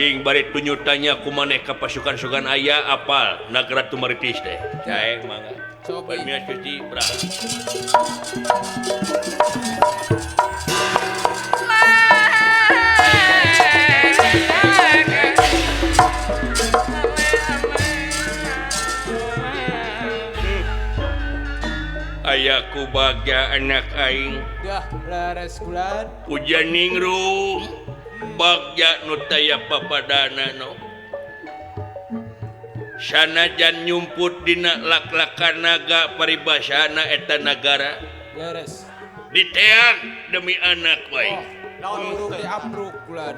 Sing bari tunyutanya ku maneh ka pasukan sugan aya apal nagara Tumaritis teh. Cae mangga. Cobi. Mias Gusti Bra. Ayaku bagja anak aing. Dah leres kulan. Puja ningrum. Bagja nu taya papadana no. Sanajan nyumput dina lak-lakan naga paribasana eta nagara. Leres. Diteang demi anak wae. Oh, lawan buruk diambruk kulan.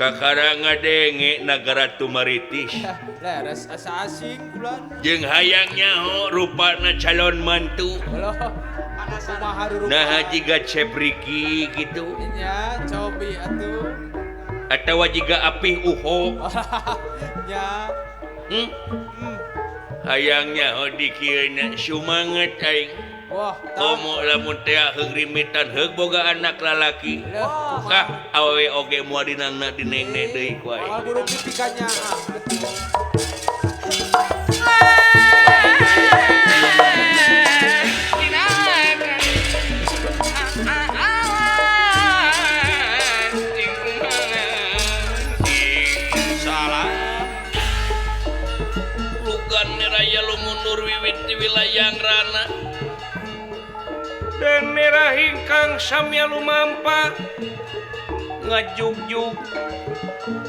Kakara ngadenge nagara Tumaritis. Leres asa asing kulan. Jeung hayang nyaho rupana calon mantu. Nah jiga cebriki gitu. Nya cobi atuh. Atawa jiga apih uho. Nya. Hayang nyaho dikieuna sumanget aing. Wah, komo lamun teh heug rimitan heug boga anak lalaki. Kah awewe oge moal dinangna dinengne deui ku aing. Moal buruk dipikanya. Salah. Lugan raya lumunur wiwit di wilayah rana. Dan merah ingkang samya lumampa ngajugjug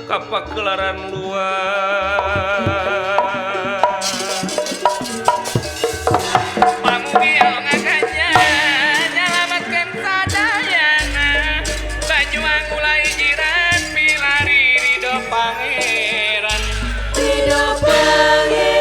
kapakelaran luar. Pamugil ngakanya nyalamatkan sadayana Banyuang ulai jiran milari ridho pangeran ridho pangeran.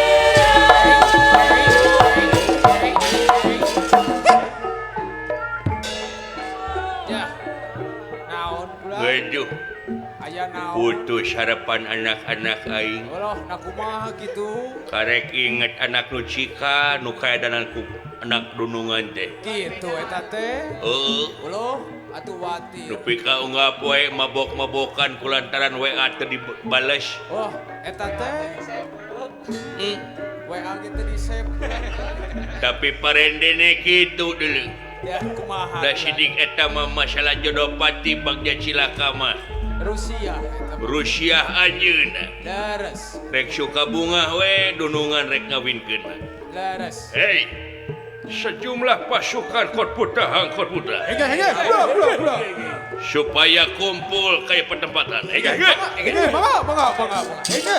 Putus harapan anak-anak aing. Oloh na kumaha kitu? Karek inget anak nu cika nu kaedanan ku anak dunungan teh. Kitu eta teh. Heeh. Oloh atuh wati. Dupi ka unggal poe mabok-mabokan kulantaran WA teu dibales. Oh, eta teh. WA ge teu di-save. Tapi parendene kitu deuleu. Ya kumaha. Da sidik eta mah masalah jodoh pati bagja cilaka mah. Rusia. Rusia anjeunna. Leres. Rek suka bunga we dunungan rek ngawinkeun. Leres. Hei. Sejumlah pasukan Kot Putra Hangkot Putra. Hege hege, ulah ulah. Supaya kumpul kayak petempatan. Hege hege. Hege, mangga mangga mangga. Hege.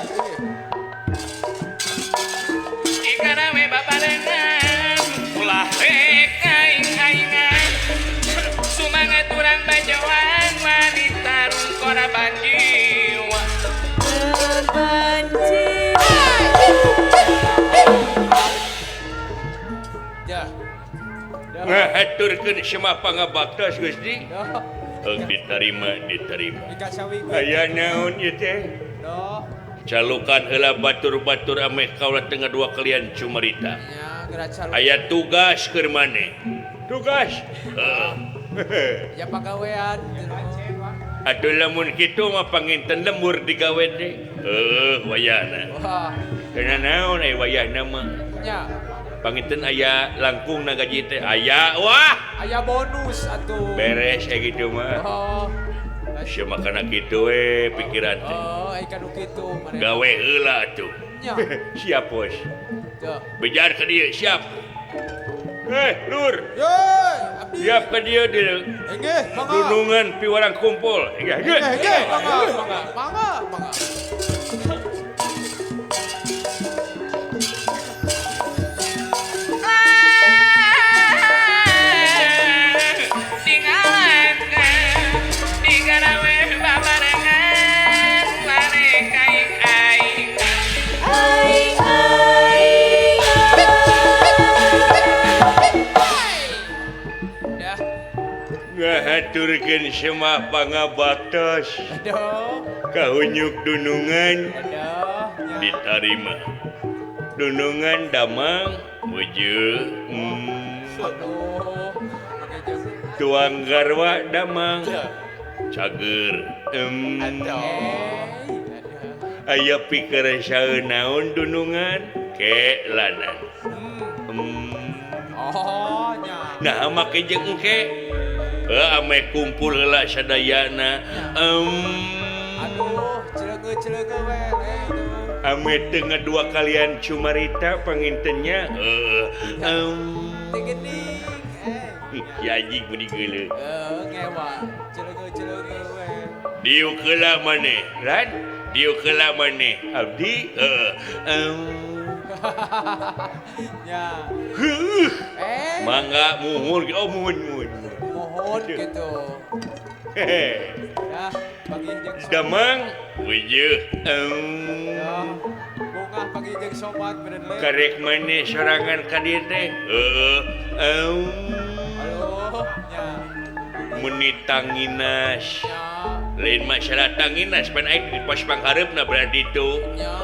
Ikarawe babarengan ulah rek aing-aingan. Sumangat urang bajoan wanita korban jiwa. Korban jiwa. Ya. Ngahaturkeun semah pangabaktos Gusti. Heug diterima, diterima. Aya naon ieu teh? Calukan heula batur-batur ameh kaula tengah dua kalian cumarita. Aya tugas keur maneh. Tugas. Heeh. Ya pagawean. Aduh lamun kitu mah panginten lembur digawe teh. Heuh wayahna. Wah. Kana naon aya wayahna mah? Nya. Panginten aya langkung na gaji teh. Aya wah. Aya bonus atuh. Beres aya kitu mah. Oh. Sia makana kitu we pikiran teh. Oh, aya kanu kitu maneh. Gawe heula atuh. Nya. Siap bos. Tuh. Bejar ka dieu siap. Lur. Ye, abdi. Siap ka dieu deui. Engge, mangga. Dunungan piwarang kumpul. Engge, engge. Engge, mangga, mangga. Mangga, mangga. Ngahaturkeun semah pangabaktos. Kahunyuk dunungan. Ditarima. Dunungan damang muju. Tuang garwa damang cager. Aya pikeresaeun naon dunungan ke lanan. Oh nya. Nah make jeung engke. Heuh ame kumpul heula sadayana. Aduh, cileungeut-cileungeut we teh. Ame teu ngadua kalian cumarita pangintennya. Heuh. Teu geuning. Ya anjing meuni geuleuh. Heuh, ngewa. Cileungeut-cileungeut we. Diuk heula maneh, Ran. Diuk heula maneh. Abdi heuh. Ya. Heuh. Eh. Mangga muhun, oh muhun muhun. Muhun gitu. Hehe. Ya, pagi jeung sobat. Damang weujeh. Ya, bungah pagi jeung sobat beureun le. Karek maneh sorangan ka dieu teh. Heuh. Aduh, nya. Meuni tanginas. Nya. Lain masalah tanginas pan aing di pos panghareupna berarti ditu. Nya.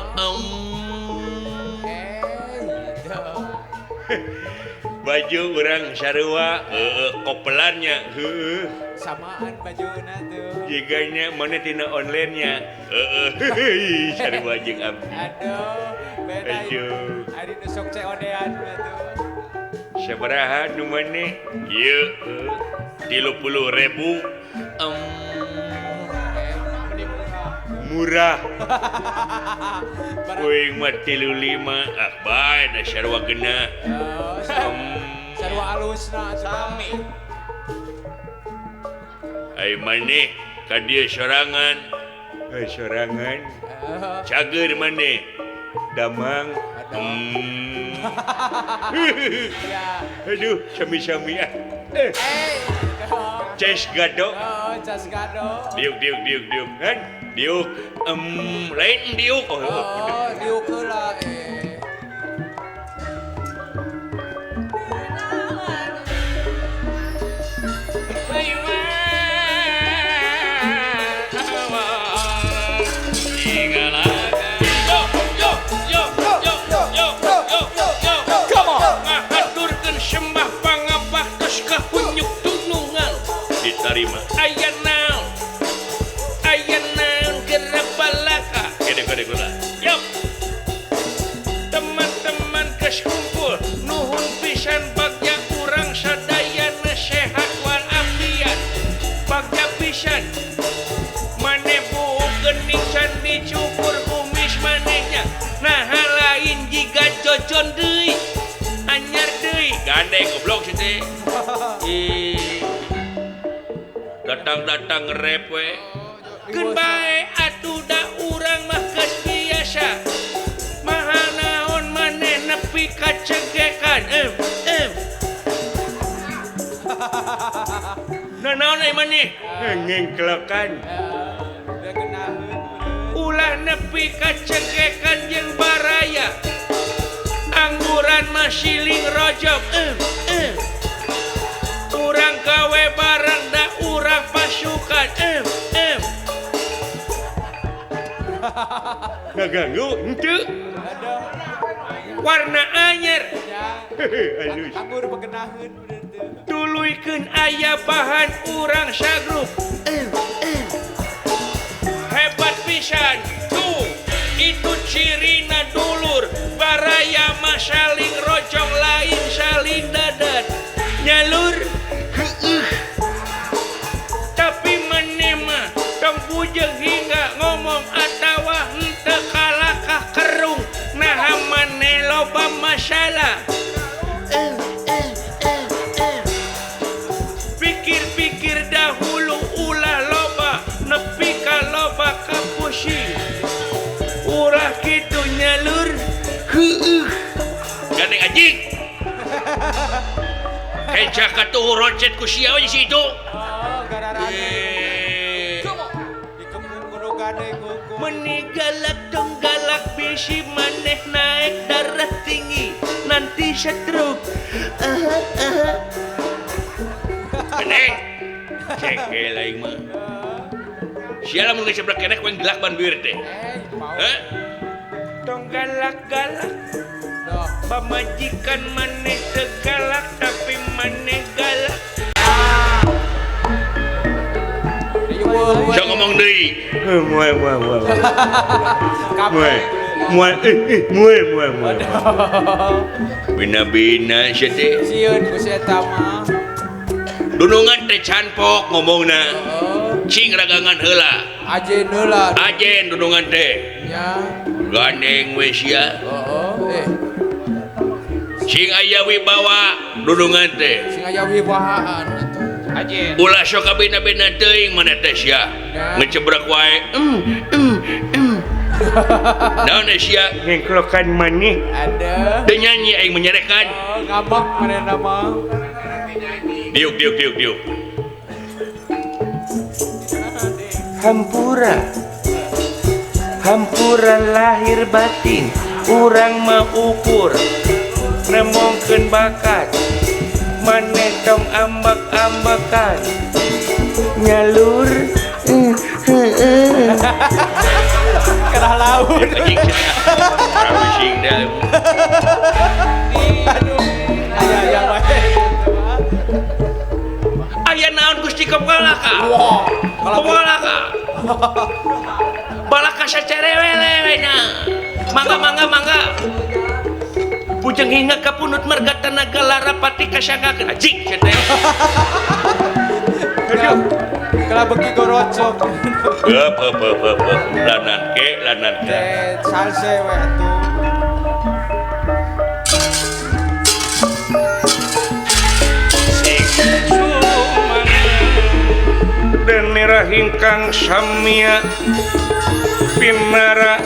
Baju urang sarua heueuh kopelannya heueuh samaan bajuna tuh jiganya mana tina online-nya heueuh sarua jeung abdi. Aduh beda. Aduh ari nu sok COD-an atuh. Sabaraha nu maneh ieu 30.000. Murah. Kuing mah 35 ah bae da sarua geunah. Sarua alusna sami. Ai maneh ka dieu sorangan. Sorangan. Cager maneh. Damang. Ya. Aduh, sami-sami ah. Ces gado. Oh, ces gado. Diuk diuk diuk diuk kan. Diuk lain diuk. Oh, oh diuk heula Come on. Ngahaturkeun sembah pangabaktos ka hunyuk tunungan. Diterima. Aya naon? Aya naon geura balaka? Kede-kede kula. Yup. Teman-teman geus kumpul, nuhun pisan bagja urang sadayana sehat walafiat. Bagja pisan. Maneh buuk geuning can dicukur kumis manehnya. Naha lain jiga jojon deui. Anyar deui. Gandeng goblok si teh. Datang-datang ngerep we. Keun bae atuh da urang mah geus biasa. Maha naon maneh nepi ka cegekan. Nah naon ai maneh? Ngengklokan. Ulah nepi ka cegekan jeung baraya. Angguran mah siling rojok. Urang gawe bareng da urang pasukan. Ngaganggu henteu. Warna anyar. Halus. Anggur begenaheun Tuluykeun aya bahan urang sagrup. Hebat pisan. Tuh, itu cirina dulur. Baraya mah saling rojong lain saling dadat. Nyalur. Heueuh. Tapi maneh mah tong bujeng hingga ngomong atawa henteu kalakah kerung. Naha maneh loba masalah. Pikir-pikir dahulu ulah loba nepi ka loba kapusing. Urah kitu nyalur. Heueuh. Gandeng anjing. Kenca katuhu roncet ku sia we di situ. Oh, gararane. Dikembung kudu gandeng hukum. Meni galak dong galak bisi maneh naik darah tinggi nanti stroke. Gandeng. Cekel aing mah. Sia lamun geus seblak keneh ku aing gelak ban beureut teh. Heh. Tong galak-galak. Pamajikan maneh teu galak tapi maneh galak. Sok ngomong deui. Moal moal moal. Moal. Moal moal moal moal. Bina-bina sia teh. Sieun ku si eta mah. Dunungan teh canpok ngomongna. Cing ragangan heula. Ajen heula. Ajen dunungan teh. Nya. Gandeng we sia. Heeh. Sing aya wibawa dunungan teh. Sing aya wibahaan atuh. Ajen. Ulah sok kabina-bina teuing mana teh sia. Ngecebrek wae. Naon sia ngengklokan maneh. Ada. Teu nyanyi aing menyerekan. Oh, ngambek manehna mah. Diuk diuk diuk diuk. Hampura. Hampura lahir batin, urang mah ukur nemongkeun bakat. Maneh tong ambek-ambekan. Nyalur Kerah laut. Anjing sia. Pusing dah. Aduh. Aya aya wae. Aya naon Gusti Kepalaka? Kepalaka. Balaka sacerewele nya. Mangga mangga mangga. Bujeng hingga kapunut marga tanaga larapati kasanggakeun. Anjing sia teh. Kalau beki gorocok. Heup heup heup heup. Lanan ke lanan ke. Salse we atuh. Dan merah ingkang samia pinara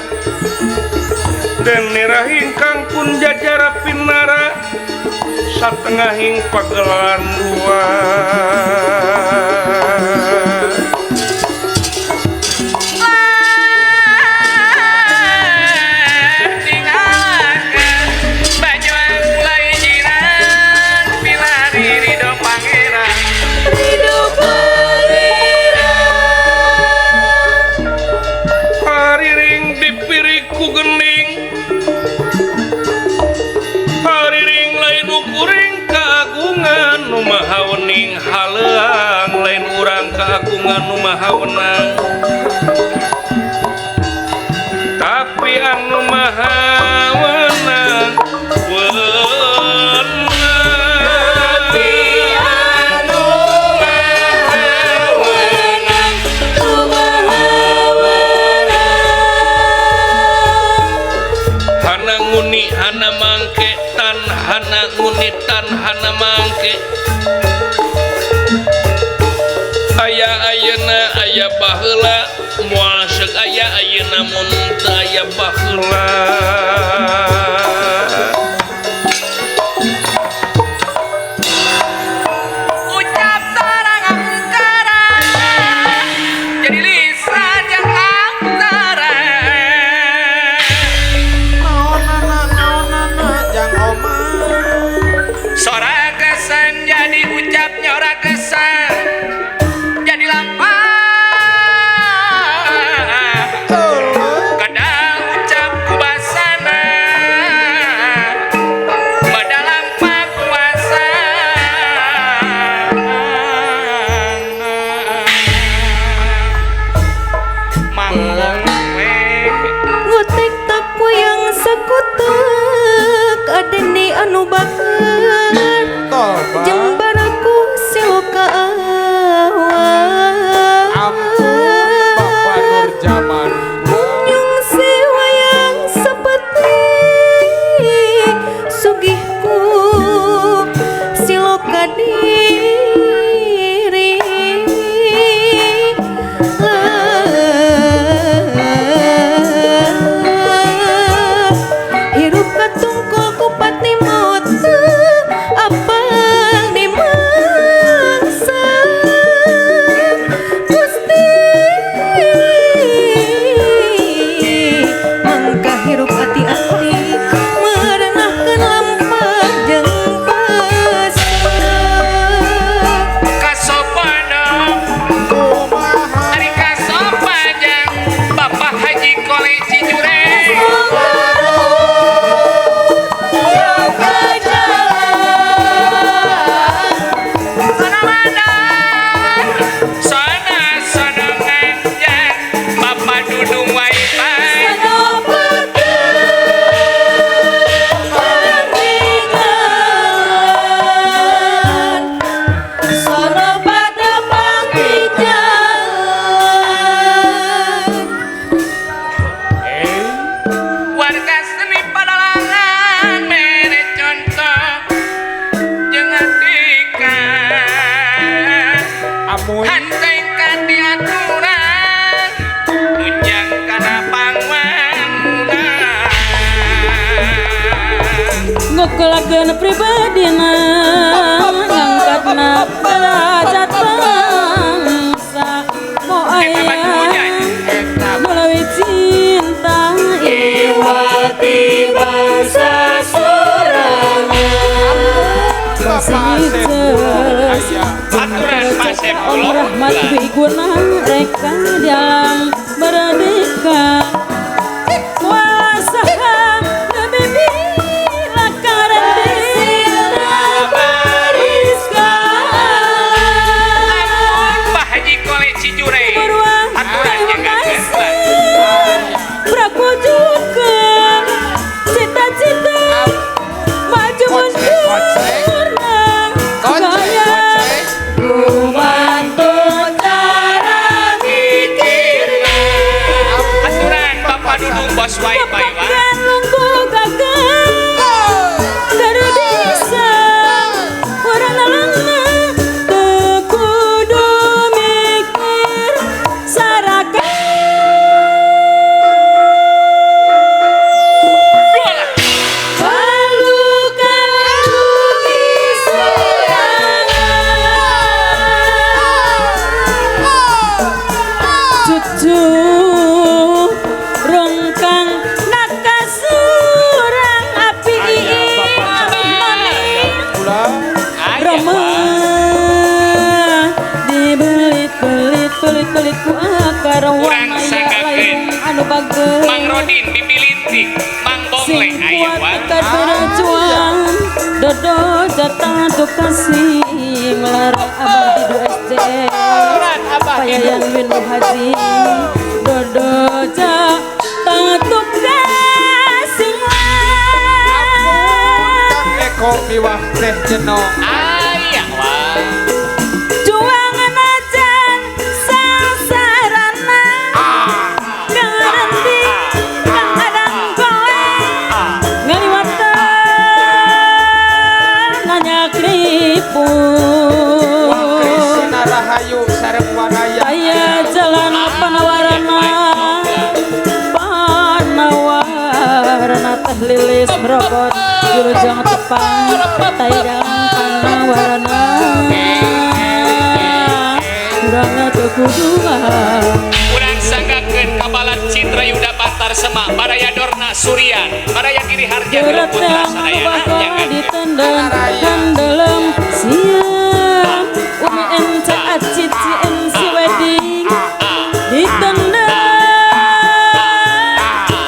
dan merah ingkang pun jajara pinara satengahing pagelaran dua. Maha wening haleang lain urang kagungan nu maha wenang tapi anu maha wenang wenang tapi anu maha wenang nu maha wenang hana nguni hana mangke tan hana nguni tan hana mangke aya ayeuna aya baheula moal seuk aya ayeuna mun teu aya baheula. Ucap sarang angkara jadi lisan yang aksara. Naonana naonana jang oma. Sora kesan jadi ucap nyora kesan jadi lampah. Kadang ucap kubasana badalam kuasa. Manggung we Ngotek tak wayang sakutek adene anu baker jeung baraku siloka awan. Ampun Bapak Nurjaman. Munyung si wayang sepeti sugihku siloka diri. Hirup katungkul kupat ni maut apal di mangsa Gusti mangka hirup hati-hati merenahkeun lampah jeung pasang. Kasopana Kumaha ari kasopanjang Bapak Haji Kole Cijure. Sana mana sana sana Nyokolakeun pribadina ngangkatna derajat bangsa mo aya melalui cinta iwati bangsa sorangan Rahmat wiguna reka dalam merdeka kuasa lebih bila karena baris Pak Haji Kole Cijure aturan prakujudkan cita-cita maju mundur Bos wifi wa lungguh gagal kada bisa urang nalangna teu kudu mikir saraka balukan lukis sorangan cucu kurang sanggakeun Mang Rodin bibi lintik Mang Bongle aya wa berjuang dodo jatah tu kasih melarang abah di 2 SC Payayan Windu Haji dodo jatah tu kasih Eko miwah teh jenong aya wa aya jalan panawarana panawarana teh lilis merobot jurujang tepang tai dalam panawarana urang teu kudu urang sanggakeun kabalat Citra Yuda Bantar Semak Baraya Dorna Surya Baraya Giri Harja Putra Sadayana ditendang kandelem siang Umi MC Acici MC wedding ditendang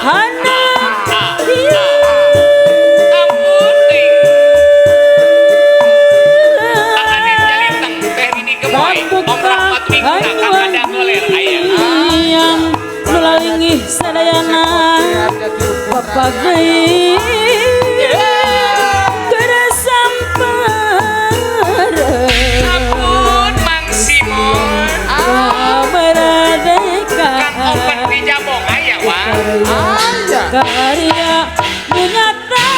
hana ampun deui Anin Jalinteng Teh Rini Gemoy Om Rahmat Wiguna Kang Ada Goler aya nu lalingih sadayana bapak deui karya nyata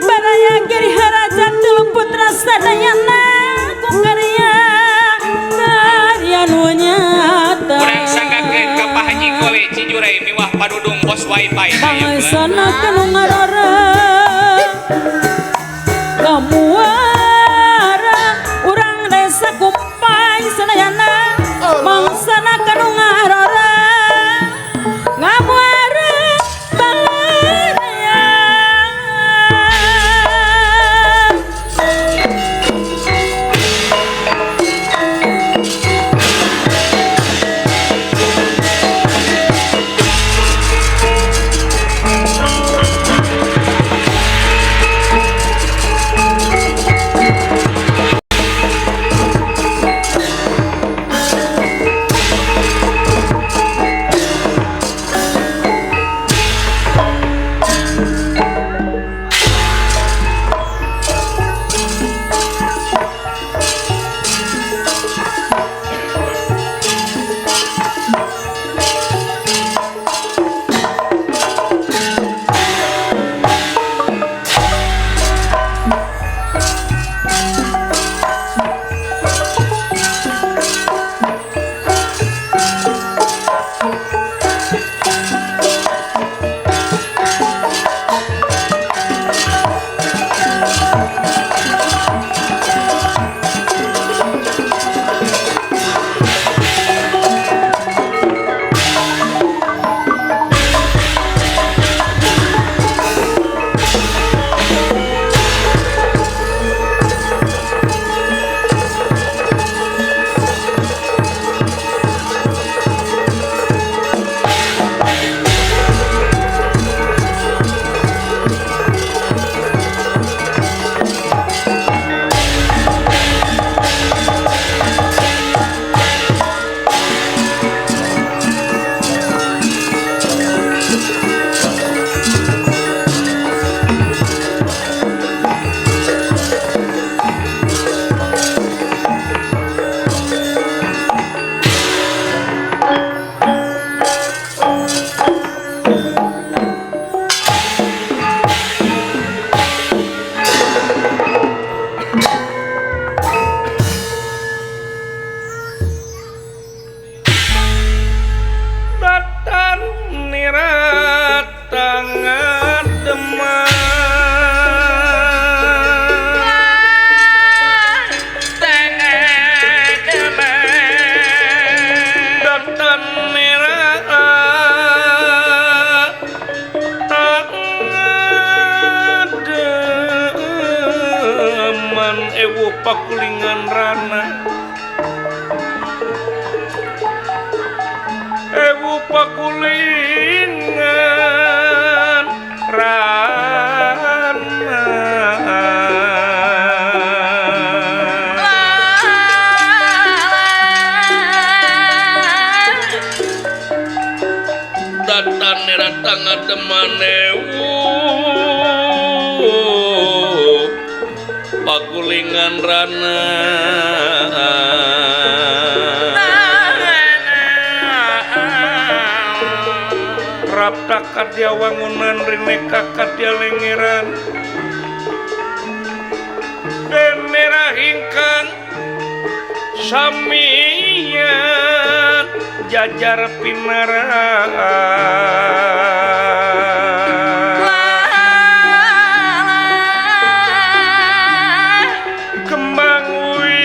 baraya Giri Haraja tilu putra sadayana ku karya karya nu nyata urang sanggakeun ka Pak Haji Kole Cijure miwah Padudung bos wifi pangsana kanu ngarora kamuara urang desa Kupai sadayana mangsana kanu ngarora ngamuara balaya Ewu pakulingan rana Ewu pakulingan rana Datan neratang ademanewu pakulingan rana Rapta kadya wangunan rineka kadya lengeran Denera hingkang samian jajar pinaraan Kembang wi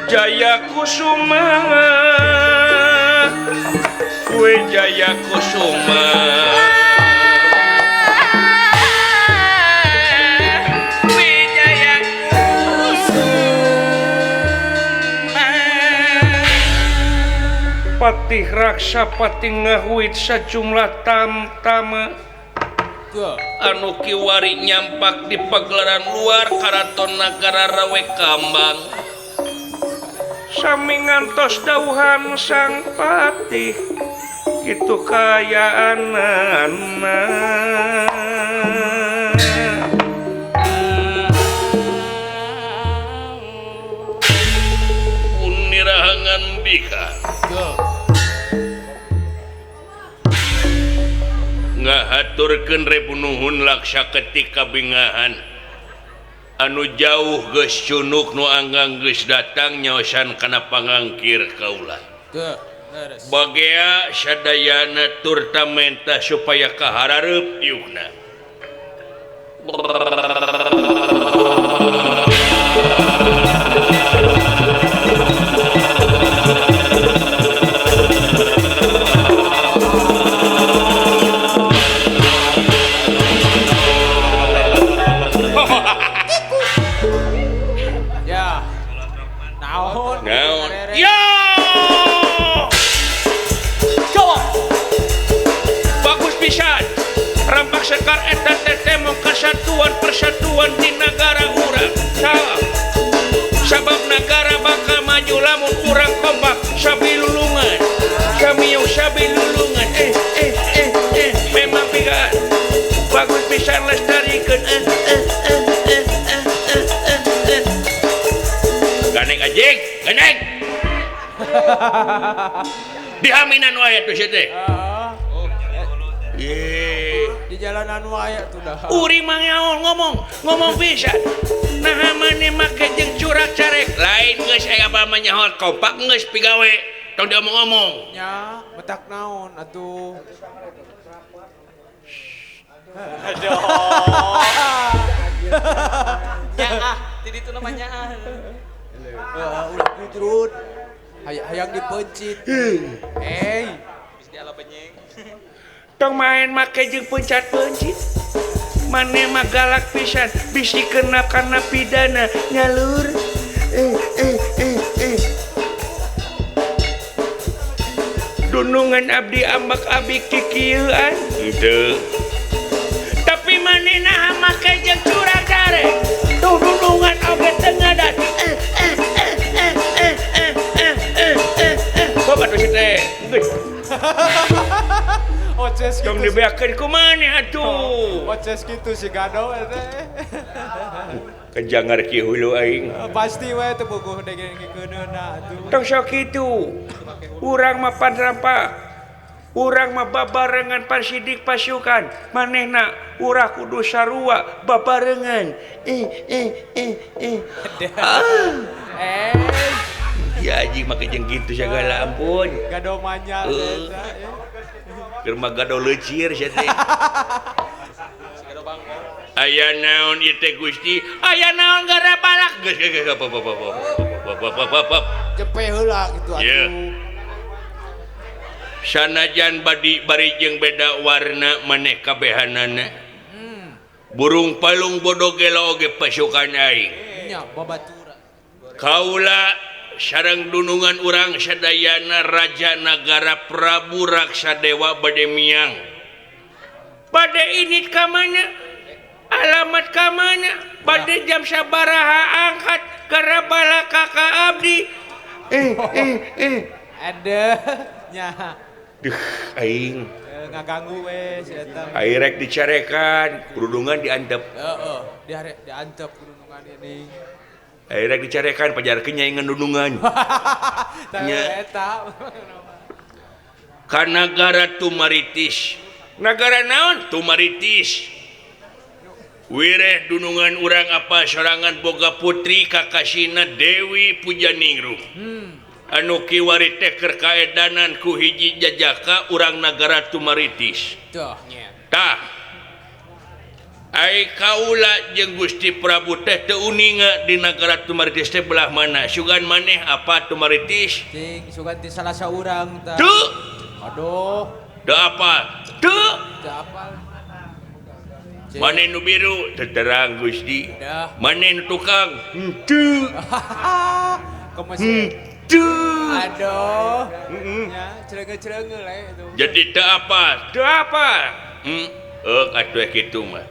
Jaya Kusuma Wijaya Kusuma Wijaya Kusuma Patih Raksa Patih ngahuit sajumlah tamtama anu kiwari nyampak di pagelaran luar Karaton Nagara Rawe Kambang sami ngantos dawuhan sang patih kitu kayaanana Unirahangan bika ngahaturkeun rebu nuhun laksa ketika bingahan anu jauh geus cunuk nu anggang geus datang nyaosan kana pangangkir kaula. Bagea sadayana turta menta supaya kaharareup diukna. Ya. Naon? Naon? Ya! Bagus pisan. Rampak sekar eta teteh kesatuan persatuan di negara urang. Salah. Sabab negara bakal maju lamun urang kompak sabilulungan. Samieu sabilulungan. Memang pisan. Bagus pisan lestarikeun. Ganeng anjing, ganeng. Dihaminan wae atuh sia teh. Di jalanan wae atuh dah. Uri mah nyaon ngomong pisan. Naha maneh make jeung curak carek. Lain geus aya apa mah nyaho kompak geus pigawe. Tong diomong-omong. Nya, metak naon atuh. Aduh. Nyaah, ti ditu mah nyaah. Ulah kujrut. Hayang dipencit. Hey, geus diala benyeng. Tong main make jeung pencat-pencit. Maneh mah galak pisan, bisi kena kana pidana nyalur. Dunungan abdi ambak abi kikieuan. Henteu. Tapi maneh naha make jeung curang carek. Tuh dunungan oge teu ngadat. Kok atuh si teh? Geus. Oces Tong gitu. dibeakeun ku maneh atuh. Oces gitu si Gado teh. Kejangar ki hulu aing. Pasti we teu bogoh degeng-geuneuna atuh. Tong sok kitu. Urang mah panrampa. Urang mah babarengan pasidik pasukan. Manehna urang kudu sarua babarengan. Ya anjing make jeung kitu sagala ampun. Gado manyar eta. Keur mah gado leucir sia teh. Aya naon ieu teh Gusti? Aya naon gara balak? Geus geus geus pop. Jepe heula kitu atuh. Sanajan badi bari jeung beda warna maneh kabehanana. Burung palung bodoh gelo oge pasukan aing. Nya babaturan. Kaula sareng dunungan urang sadayana Raja Nagara Prabu Raksadewa bade miang. Bade init ka mana? Alamat ka mana? Bade jam sabaraha angkat karabala kakak abdi. Ada nya. Duh aing. Ngaganggu we si eta. Aing rek dicarekan, kerudungan diantep. Heeh, diantep kerudungan ini. Aing rek dicarekan pajarkeun nyaingan dunungan. Nya eta. Ka nagara Tumaritis. Nagara naon? Tumaritis. Wireh dunungan urang apa sorangan boga putri kakasina Dewi Pujaningrum. Anu kiwari teh keur kaedanan ku hiji jajaka urang nagara Tumaritis. Tah. Ai kaula jeung Gusti Prabu teh teu uninga di nagara Tumaritis teh belah mana? Sugan maneh apa Tumaritis? Cing, sugan ti salah saurang tah. Teu. Aduh. Teu apa? Teu. Teu apal. Maneh nu biru teu terang Gusti. Maneh nu tukang henteu. Henteu. Aduh. Nya cereunge-cereunge le itu. Jadi teu apa? Teu apa? Heuk atuh kitu mah.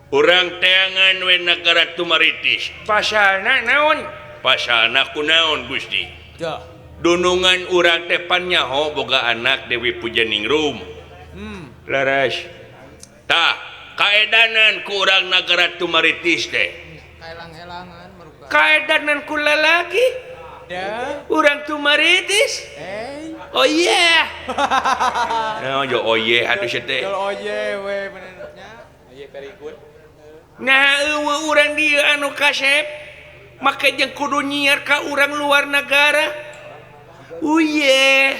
Urang teangan we nagara Tumaritis. Pasalna naon? Pasalna kunaon Gusti? Dah. Dunungan urang teh pan nyaho boga anak Dewi Pujaningrum. Leres. Tah, kaedanan ku urang nagara Tumaritis teh. Kaelang-elangan meruka. Kaedanan ku lalaki? Dah. Urang Tumaritis? Eh. Oh yeah. Nah, jo oh yeah atuh sia teh. Oh yeah we benernya. Iya very good. Nah, eueuh urang dieu anu kasep. Make jeung kudu nyiar ka urang luar nagara. Oh yeah.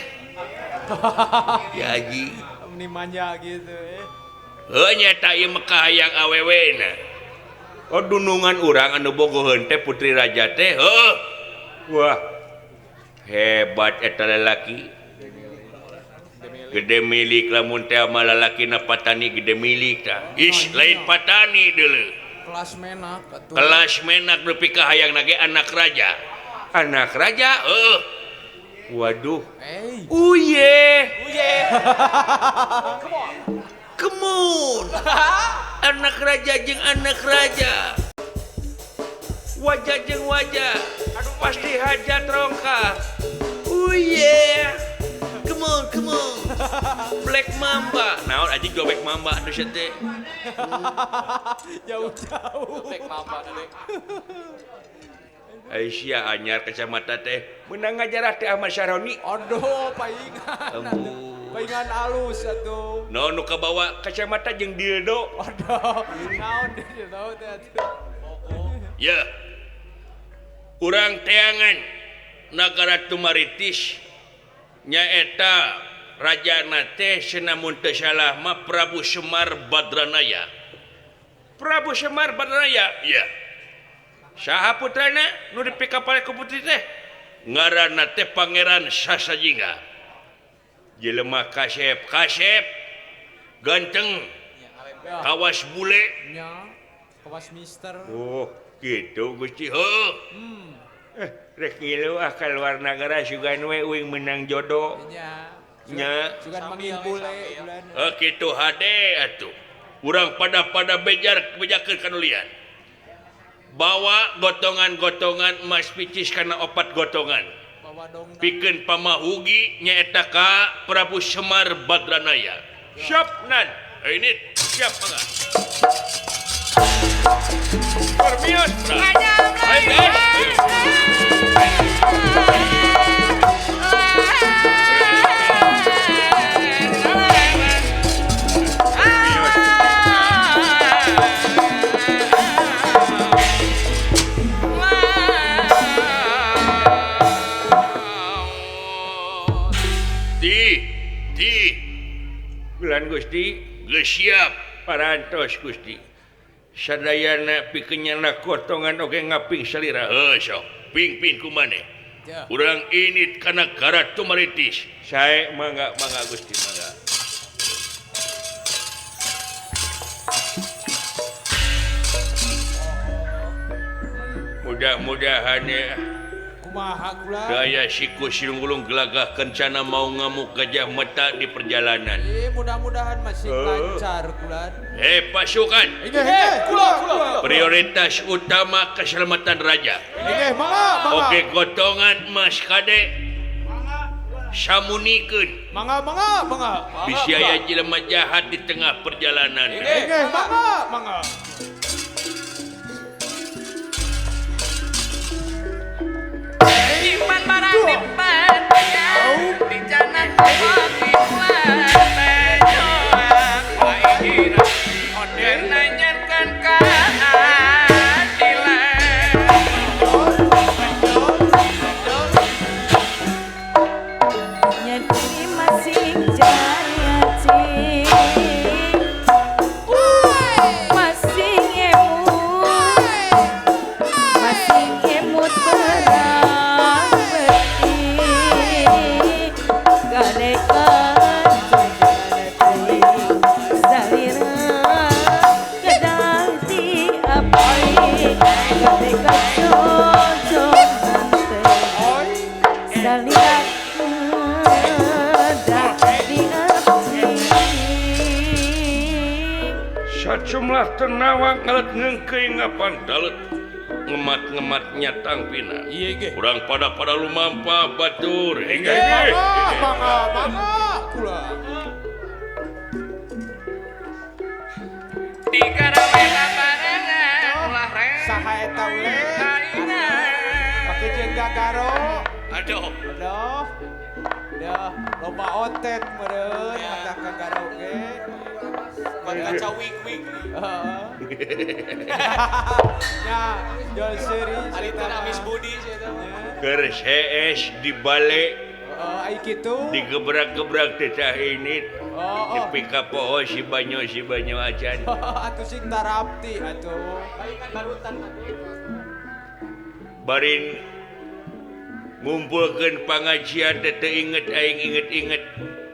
Ya haji. Meni manja gitu eh. Heuh nyata ieu mah kahayang awewena. Oh dunungan urang anu bogoheun teh putri raja teh. Heuh. Wah. Hebat eta lalaki. Gede milik lamun teh mah lalakina patani gede milik tah. Ih, lain patani deuleu. Kelas menak atuh. Kelas menak nepi ka hayangna ge anak raja. Anak raja? Heuh. Waduh. Hey. Uye. Uye. Come on. Come on. Anak raja jeung anak raja. Wajah jeung wajah. Aduh pasti hajat rongka. Uye. Come on, come on. Black Mamba. Naon anjing gua Black Mamba atuh sia teh. Jauh-jauh. Black Mamba teh. Aisyah anyar kacamata teh. Menang ngajarah teh Ahmad Syaroni. Aduh, paingan. Paingan alus atuh. No nu kabawa kacamata jeung dildo. Aduh, naon dildo teh atuh. Ya. Urang teangan nagara Tumaritis nyaeta rajana teh senamun teu salah mah Prabu Semar Badranaya. Prabu Semar Badranaya? Iya. Saha putrana nu dipikapale ku putri teh? Ngaranna teh Pangeran Sasajingga. Jelema kasep, kasep, ganteng, kawas bule, nya, kawas mister. Oh, gitu Gusti. Heuh. Rek ngilu ah ka luar nagara sugan we uing menang jodoh. Nya. Nya. Sugan mangin bule bulan. Heuh kitu hade atuh. Urang pada-pada bejar bejakeun kanulian. Bawa gotongan-gotongan emas picis kana 4 gotongan. Pikeun pamahugi nyaeta ka Prabu Semar Badranaya. Siap nan. Ini siap mangga. Permios. Bulan Gusti geus siap parantos Gusti. Sadayana pikeun nyana kotongan oge ngaping salira. Heuh sok pingpin ku maneh. Urang init kana Nagara Tumaritis. Sae mangga mangga Gusti mangga. Mudah-mudahan ya. Kumaha kula? Daya siku silung-gulung gelagah kencana mau ngamuk gajah mata di perjalanan. Mudah-mudahan masih lancar kula. Pasukan. Kula, kula. Prioritas utama keselamatan raja. Mangga, mangga. Oke, gotongan Mas Kade. Samunikeun. Mangga, mangga, mangga. Bisi aya jelema jahat di tengah perjalanan. Mangga, mangga. Iman barang dipercaya, dicanak Sejumlah tenawang ngalet ngengkeuy ngapan dalet ngemat-ngematnya tangpina. Kurang pada lumampa batur. Mangga, mangga, kula. Saha eta ule? Pake jeung gagaro. Aduh. Aduh. Dah, loba otet meureun mata kagaro ge. Kaca wig-wig. Heeh. Ya, jual seuri. Ari teh amis budi sia eta mah. Keur hees di bale. Heeh, ai kitu. Digebrak-gebrak teh tah ini. Oh, dipika poho si banyo acan. Atuh sing tarapti atuh. Palingan barutan atuh. Barin ngumpulkeun pangajian teh teu inget aing inget-inget.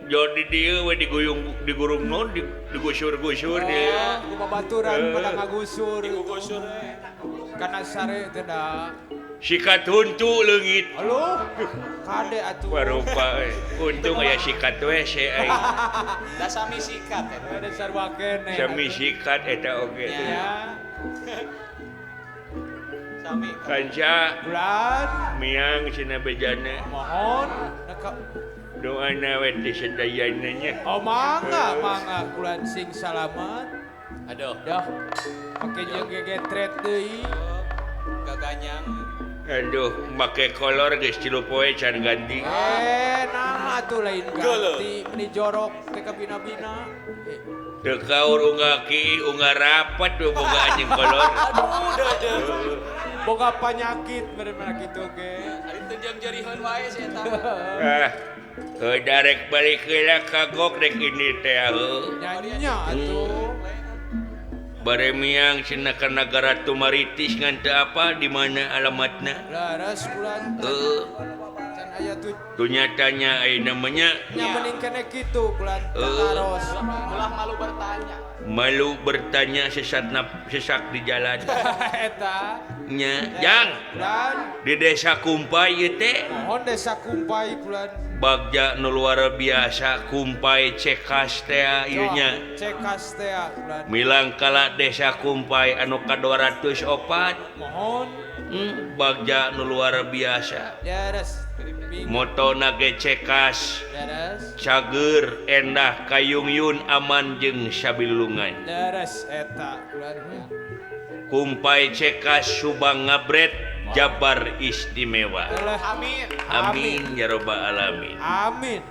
Jadi dia we diguyung digurung non digusur-gusur dia. Ku babaturan pada ngagusur. Digusur. Kana sare teh da. Sikat huntu leungit. Aduh, kade atuh. Barupa untung aya sikat WC aing. Da sami sikat eta. Da sarua keneh. Sami sikat eta oge. Ya. Sami. Kanca bulan miang cenah bejana. Mohon doana we teh sadayana nya. Oh mangga, mangga kulan sing salamet. Aduh. Dah. Make jeung gegetret deui. Gaganyang. Aduh, make kolor geus 3 poe can ganti. Nah atuh lain ganti, meni jorok teh kabina-bina. Teu kaur unggah ki, unggah rapat we boga anjing kolor. Aduh, deudeuh. Boga panyakit meureun kitu ge. Ari teu jeung jeriheun wae si eta. Ah. Darek balik heula kagok rek ini teh heuh. Nya atuh. Bare miang cenah ka nagara Tumaritis ngan teu apa di mana alamatna? Laras bulan. Can aya tuh. Tunyatanya aya namanya. Nya mending kene kitu bulan taros. Ulah malu bertanya. Malu bertanya sesat sesak di jalan. Eta. Nya, jang. Bulan. Di desa Kumpai ieu teh. Mohon desa Kumpai bulan. Bagja nu luar biasa Kumpai cekas teh ieu nya. Cekas teh bulan. Milangkala desa Kumpai anu ka 204. Mohon. Bagja nu luar biasa. Leres. Motona ge cekas. Leres. Cager endah kayungyun aman jeung sabilulungan. Leres eta bulan. Kumpai cekas Subang ngabret Jabar istimewa. Amin. Amin ya robbal alamin. Amin.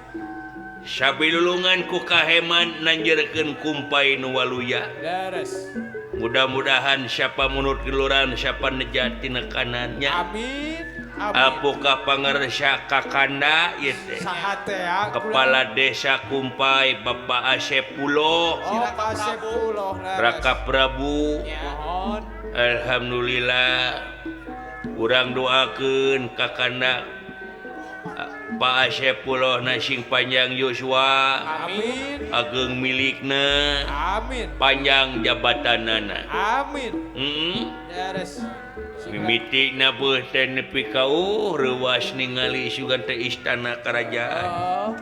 Sabilulungan ku kaheman nanjeurkeun Kumpai nu waluya. Leres. Mudah-mudahan siapa munut geluran siapa neja tina kanannya. Amin. Amin. Apukah pangersa kakanda ieu teh? Saha teh ya? Kepala Desa Kumpai Bapak Asep Pulo. Oh, Asep Pulo. Raka Prabu. Mohon. Alhamdulillah. Urang doakeun kakanda Pak Asep Pulo sing panjang yuswa. Amin. Ageng milikna. Amin. Panjang jabatanana. Amin. Leres. Mimiti na beuh teh nepi ka reuwas ningali sugan teh istana kerajaan.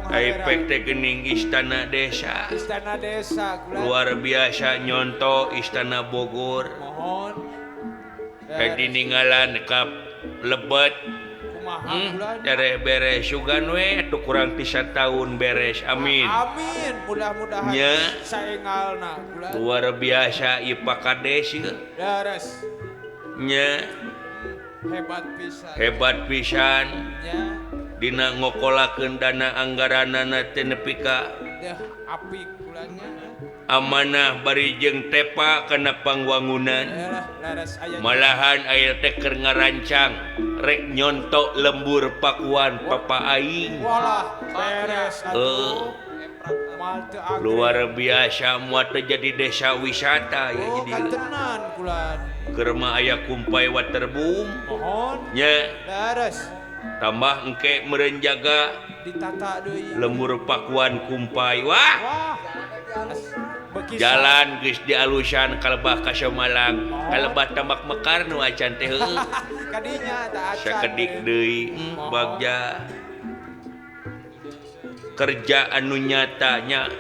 Efek teh geuning istana desa. Istana desa luar biasa nyonto istana Bogor. Mohon. Kayak diningalan ka lebet. Tereh beres sugan we atuh kurang 3 tahun beres. Amin. Amin. Mudah-mudahan nya saengalna kulan. Luar biasa ieu Pak Kades ieu. Beres. Nya hebat pisan. Hebat pisan. Nya dina ngokolakeun dana anggaranana teh nepi ka apik kulannya. Amanah bari jeung tepa kana pangwangunan. Malahan aya teh keur ngarancang rek nyontok lembur Pakuan papa aing. Walah beres atuh. Luar biasa moal teh jadi desa wisata ya oh, jadi. Kantenan kulan. Keur mah aya Kumpai Waterboom. Mohon. Nya. Beres. Tambah engke meureun jaga ditata deui lembur Pakuan Kumpai. Wah. Wah. Jalan geus dialusan kalebah ka Semalang, kalebah Tambak Mekar nu acan teh heueuh. Kadinya tah acan. Sakedik deui bagja. Kerja anu nyatanya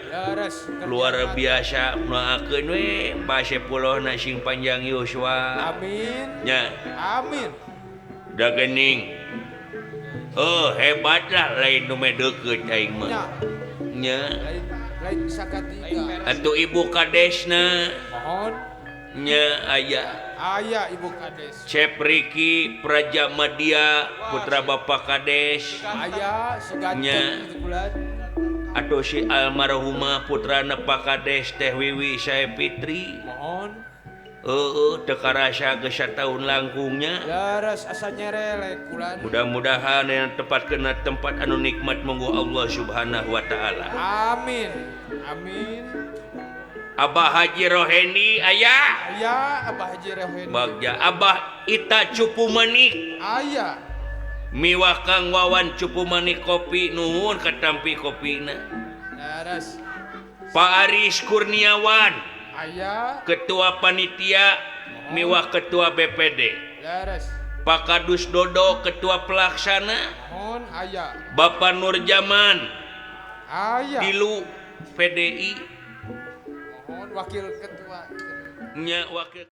luar biasa nuakeun we Pak sing panjang yuswa. Amin. Nya. Amin. Da geuning. Oh, hebatlah lain nu deukeut aing mah. Nya. Lain sakatiga. Atuh Ibu Kadesna. Mohon. Nya aya. Aya Ibu Kades. Cep Riki Praja Madya putra Bapak Kades. Aya si ganteng kitu kulan. Atuh si almarhumah putrana Pak Kades Teh Wiwi Saepitri. Mohon. Heeh, teu karasa geus sataun langkungnya. Leres asa nyerelek kulan. Mudah-mudahan yang tepat kena tempat anu nikmat monggo Allah Subhanahu wa taala. Amin. Amin. Abah Haji Roheni aya. Aya Abah Haji Roheni. Bagja Abah Ita Cupu Manik. Aya. Miwah Kang Wawan Cupu Manik kopi nuhun katampi kopina. Leres. Pak Aris Kurniawan. Aya. Ketua Panitia miwah Ketua BPD. Leres. Pak Kadus Dodo Ketua Pelaksana. Mohon aya. Bapak Nurjaman. Aya. Dilu PDI. Mohon Wakil Ketua. Nya Wakil